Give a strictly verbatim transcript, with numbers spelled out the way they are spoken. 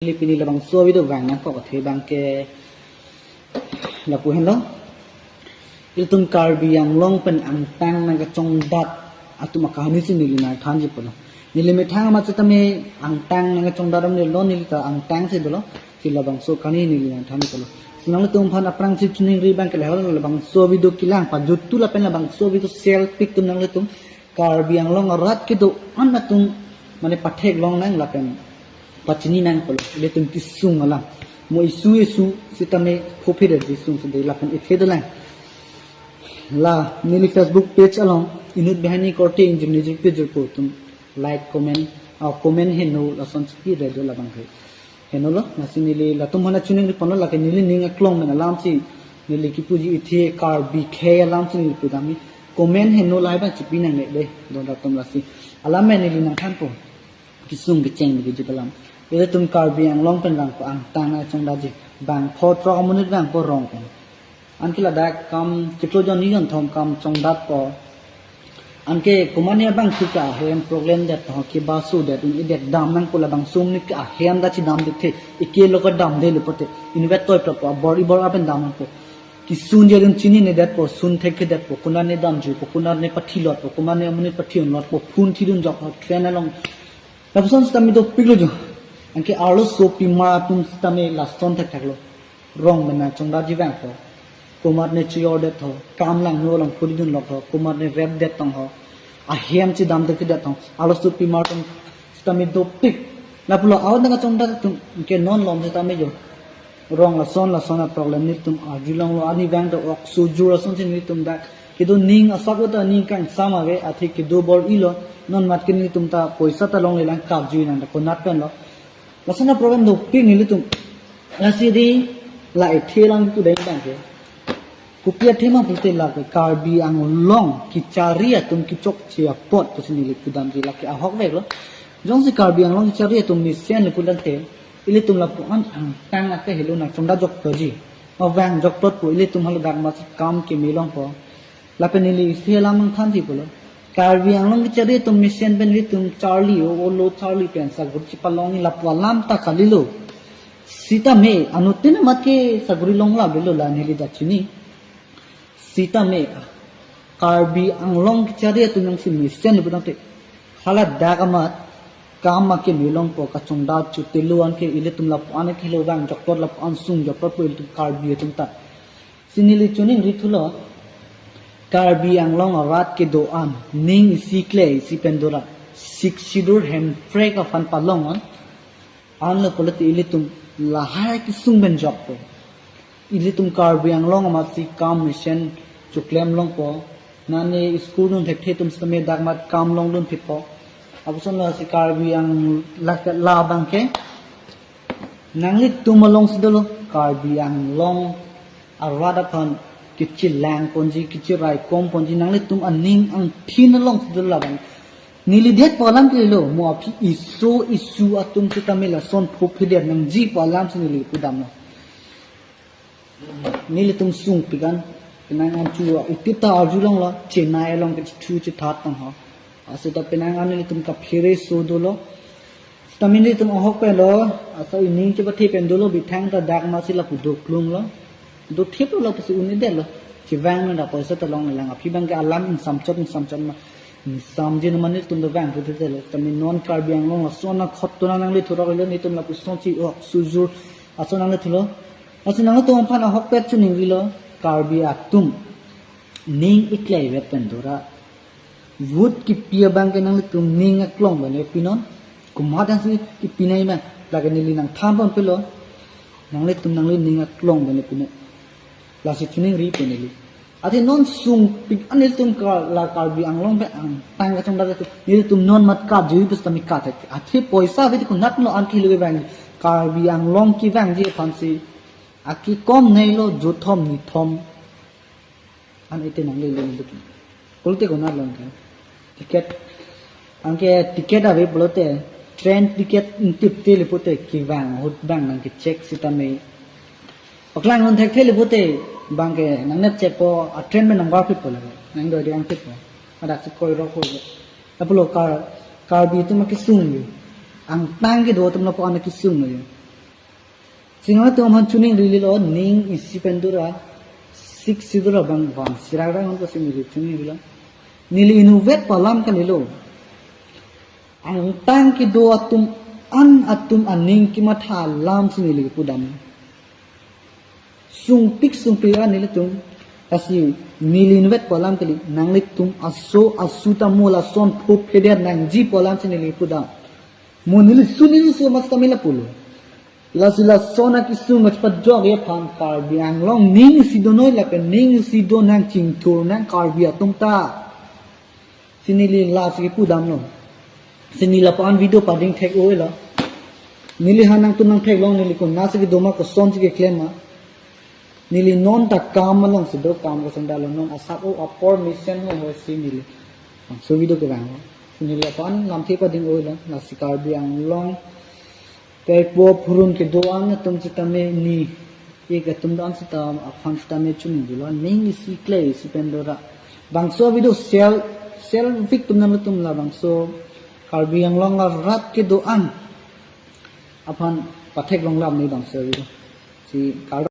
Neli pini labangso video vang nangkok athe abangke lapu henlo. Ilitum Karbi Anglong pen angtan nangkachongdat atum akahani si neli nangthanji pulo. Neli methang amat setame angtan nangkachongdat amonit lo, neli ta angtan si dolo. Si labangso kani neli nangthanji pulo. Si nanglitum aphan aphrangsi chiningri abangke lahelo, labangso video kelang pajuttu lapen labangso video share pik tum nanglitum Karbi Anglong arat kedo-an atum mane patheklong nang lapen pachini nang pulo. Ilitum kesung alam. Mo isu isu setame phophi de kesung sede lapen ethe dolang. La neli Facebook page along inut banghini korte ingjir nijir pejir po atum like comment, ah, comment heno lason si pi redo labangke. Henolo, lasi neli latum aphan chiningri ponlo, lake neli ning aklong pen alam si neli kipuji, ethe Karbi khei alam si neli pudamji. Comment heno lahai abang chipi nangne de, don atum lasi. Alam pen neli nangthanpo. Kesung kecheng bagi jut alam. Ilitum Karbi Anglong pen vangpo angtan nangkachongdatji. Bang pho throk amonit vangpo rong pen. Anke ladak kam keplo jon ni jon thom kam chongdatpo. Anke komatne abang thu ke ahem problem det ho, kebaso det, un-edet dam nangpo, labangso amonit ke ahem ta chedam dethe, eke lo kedam detlo pulote inutvet toi plot po, abor ibor apen dam nangpo. Kesun je dun chininedet po, sun thekthedet po, konatne damjuipo, konatne pathilot po, komatne amonit pathi-unlot po, phone thidunjok ho train along. Lapuson setame dopiklo jo. Anke arlosopimar atum setame lason thektheklo. Rong pen nangchongdatji vangpo. Komatne cheyor det ho, kam langno along phuri dunlok ho, komatne rep det tong ho. Ahem chedam det kedet tong. Arlosopimar atum setame dopik. Lapulo ahut nangkachongdat atum ke non lom setame jo. Rong lason lason a-problem nelitum arjulonglo, ani vang do ok sujur ason si nelitum dak. Kedo ning asap lo ta ning kangsam ave, athe kedo bor-ilo, non mat ke nelitum ta poisa ta longlelang, kapjui nang ta konat penlo. Lason a-problem dopik nelitum. Lasi di la ethe lang tu deng bang ke. Kopi athema pulote lake Karbi Anglong kechari atum kechokche apot pusi neli pudamji, lake ahokveklo. Jongsi Karbi Anglong kechari atum mesen le pulangte, ilitum lapu-an angtan ake helo nangchongdatjok toji. Mavang jokplot po, ilitum haladak mas kam keme longpo. Lapen neli isi alam nangthanji pulo. Karbi Anglong kechari atum mesen pen ilitum charli o, olo charli pen saguri chepalongji lapu alam ta kalilo. Setame anuttin amat ke saguri longlap avelo, la neli ta chini. Setame Karbi Anglong kechari atum jongsi mesen le pudamte, haladak amat kam akeme longpo, kachongdat chotelo, anke ilitum lapu-an ke helo vang jokplot, lapu-an sung jokplot po ilitum Karbi atum ta. Si neli chiningri thulo, Karbi Anglong arat kedo-an ning isi kle isi pen dora, Sixth Schedule hemprek aphan palong an, anlo pulote ilitum lahai kesung pen jokpo. Ilitum Karbi Anglong amatsi kam mesen choklem longpo. Nane school dun thekthe atum setame dak mat kam longdun phitpo. Lapuson lasi Karbi Anglong la, labangke nanglitum alongsi dolo, Karbi Anglong arat aphan kechelang ponji, kecherai kom ponji, nanglitum aning angthin alongsi dolo labang. Neli detpo alam ke lo, mo aphi iso isu atum setame lason phophi det nangji pu alam si neli pudamlo. Nelitum sungpik an, penang an chu a, iti ta arjulonglo, Chennai along ke chu chethat tong ho. Aseta penang an nelitum kaphere so dolo. Setame nelitum ahok penlo, asa ining chepathe pen dolo, bithang ta dak masi lapu doklunglo. Dothiplo lapusi un-edetlo. Chevang nang da poisa ta longlelang, aphi abangke alam ingsamchot ingsamchot ma. Ingsamji nama nelitum dovang puthe detlo. Setame non Karbi Anglong lason akhot tuna nangli thurok lo, nelitum lapusonsi ok sujur ason nangli thulo. Lasi nanglitum aphan ahokpet chiningrilo, Karbi atum ning iklaivet pen dora. Vote kipi abangke nanglitum ning aklong pen le pinon. Komat ansi kipinai ma, lake neli nangthan ponpelo. Nanglitum nangli ning aklong pen le pinon. Lasi chiningri pen neli. Athe non sungpik an nelitum ka la Karbi Anglong pen angtan kachongdat atum, nelitum non mat kapjui pusitame kathek. Athe poisa ave ti konatlo an kilo vang. Karbi Anglong kevangji aphansi akekom neilo jothom nithom an ete nanglelo nelitum. Pulote konatlo ke. Ticket. Anke ticket ave pulote, train ticket ingtipte le pulote kevang ahut abang nangkecheck sitame. Paklang non thekthe le pulote abangke nangnep checkpo, a train pen nangbarphitpo lake. Nangdoi dei angphitpo. Hadak si koirok koirok. Lapulo Kar, Karbi atum akesung lo. Angtan kedo atum lapu-an akesung lo. Singa tum aphan choningri lo, ning isi pen dora, sik si dora bang bang sirak rang ko si neli choningrilo. Neli inutvet pu alam kalilo. Angtan kedo atum an atum aning kematha alam si neli pudam. Sungpik sungpik an nelitum. Lasi neli inutvet pu alam kali, nanglitum aso asu ta mo lason phu phedet nangji pu alam si neli pudam. Mo neli suni su mas kami lapulo. Lasi lason akesung mas pajok ye aphan Karbi Anglong ning si do noi lapen ning si do nang chingthur nang Karbi atum ta. Si neli lasi pudamlo. Si neli lapu-an video pading thek-oi lo. Neli ha nangtum nangtheklong neli konatsi kedo ma koson si keklem ma. Neli non ta kam along si do kam koson dalo non asap o apor mesen ho ho si neli. Bangso video kevang lo. Si neli lapu-an lamthe pading-oi lo. Lasi Karbi Anglong. Tei po phurun kedo-an atum sitame ni. Ik atum do-an sita aphan sitame choningri lo. Ning isi kle isi pen dora. Bangso video sel sel vik tum nangtum labangso Karbi Anglong arat kedo-an aphan patheklong lam ni bangso video. Si Karbi